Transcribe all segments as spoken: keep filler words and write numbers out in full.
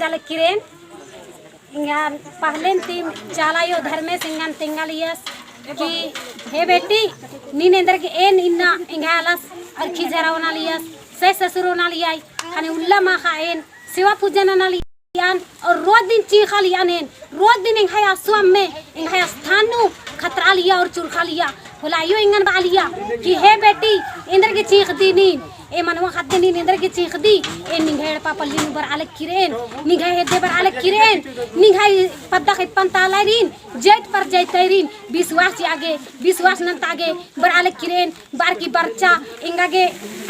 चाला किरेन, एंगा पहलेन ती चाला अयो धर्मेस एंगन तेंगालियस कि हे बेटी, नीन एन्देरगे एन इन्ना एंगा आलस अरखी झरा ओनालियस, सै ससुर ओनालियाई, ख़ने उल्ला माख़ा एन सेवा पूजा ननालियन, और रोज दिन चींख़ालियन एन, रोज दिन एंग्है आसो अम्मे, एंग्है स्थान नू खतरालिया और चुरखालिया, होले अयो एंगन बालिया कि हे बेटी, एन्देरगे चींख़दी नीन, ए मनवा ख़द्दे नीन एन्देरगे चींख़दी, एन निंग्है एड़पा पल्ली नू बरआ लगी किरेन, निंग्है हेद्दे बरआ लगी किरेन, निंग्है पद्दा ख़ेप्पन तालारिन, जैत पर जैतैरिन, विश्वास चिआ गे, विश्वास नन्ता गे बरआ लगी किरेन, बअर की बरचा, एंगा गे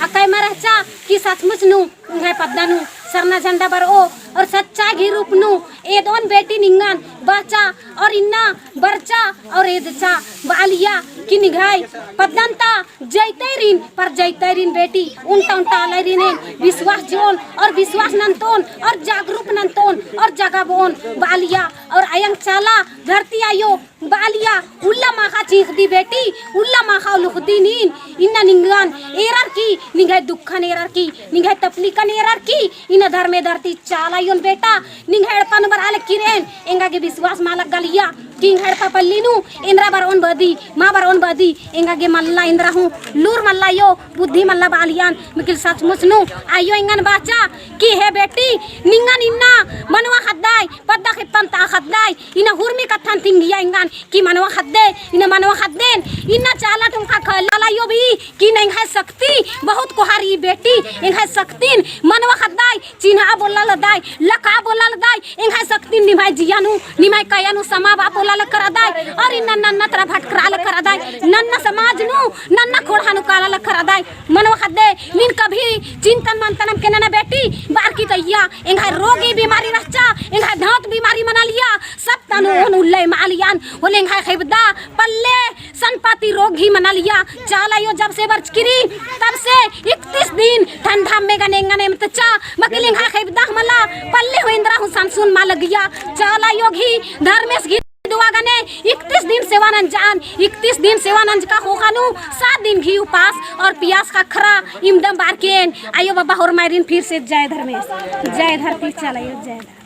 अकय मा रहचा कि सचमुच नू एंग्है पद्दा नू सरना झंडा बरओ और सच्चा घी रूप नू एदओन बेटी निंगन बाचा और इन्ना बरचा और एदचा बालिया कि निंग्है पद्दन ता जैतैरिन, पर जैतैरिन बेटी, उन्टा उन्टा आलैरिन एन विश्वास चिओन और विश्वास नन्तओन और जागरूक नन्तओन और जगाबओन बालिया और अयंग चाला धरती अयो बालिया, उल्ला माख़ा चींख़दी बेटी, उल्ला माख़ा उलुख़दी नीन, इन्ना निंगन एरर की, निंग्है दुखन एरर की, निंग्है तपलीकन एरर की, इन्ना धर्मे धरती चाला अयोन बेटा, निंग्है एड़पा नू बरआ लगी किरेन, एंगा गे विश्वास मा लग्गालिया, कि एंग्है एड़पा पल्ली नू, एन्दरा बरओन बदी, मा बरओन बदी, एंगा गे मल्ला एन्दरा हूँ, लूर मल्ला अयो, बुद्धि मल्ला बालियन, मकिल सचमुच नू, अयो एंगन बाचा, कि हे बेटी, निंगन इन्ना मनवा ख़द्दाई, पद्दा ख़ेप्पन ता ख़द्दाई, इन्ना हुरमी कत्थन तिंगिया एंगन, कि मनवा ख़द्दे, इन्ना मनवा ख़द्देन, इन्ना चाला टोंका ख़ल्ला अयो भी, कि एंग्है शक्ति बहुत कोहा रई बेटी, एंग्है शक्तिन मनवा ख़द्दाई, चिन्हा बोला लदाई, लका बोला लदाई, एंग्है शक्तिन निम्है जिया नू, निम्है कया नू समाबआ बोला लकरदाई, और इन्ना नन्ना तरा भटकरआ लकरदाई, नन्ना समाज नू, नन्ना ख़ोंड़हा नू काला लकरदाई, मनवा ख़द्दे, नीन कभी चिंतन मंथन अमके नना बेटी, बअर की तैया, एंग्है रोगी बीमारी रहचा, एंग्है धौत बीमारी मनालिया, सब तनु ओन उल्ला एमालियन, होले एंग्है ख़ेबदा पल्ले सनपाती रोग ही मनालिया। चाला अयो जब से बरचकी रई, तब से इकतीस दिन ठंडा में गने एंगन एमतचा, मकिल एंग्है ख़ेबदा मला पल्ले हूँ एन्दरा हूँ सनसुन मा लगिया। चाला अयो गही धर्मेस गही दुआ गने इकतीस दिन सेवा नंजन, इकतीस दिन सेवा नंजका ख़ोख़ा नू सात दिन गही उपास और पियास ख़क्खरा इमदम बअर की एन अयो बाबा होरमारिन फिर से जय धर्मेस, जय धरती चाला अयो, जय धरती।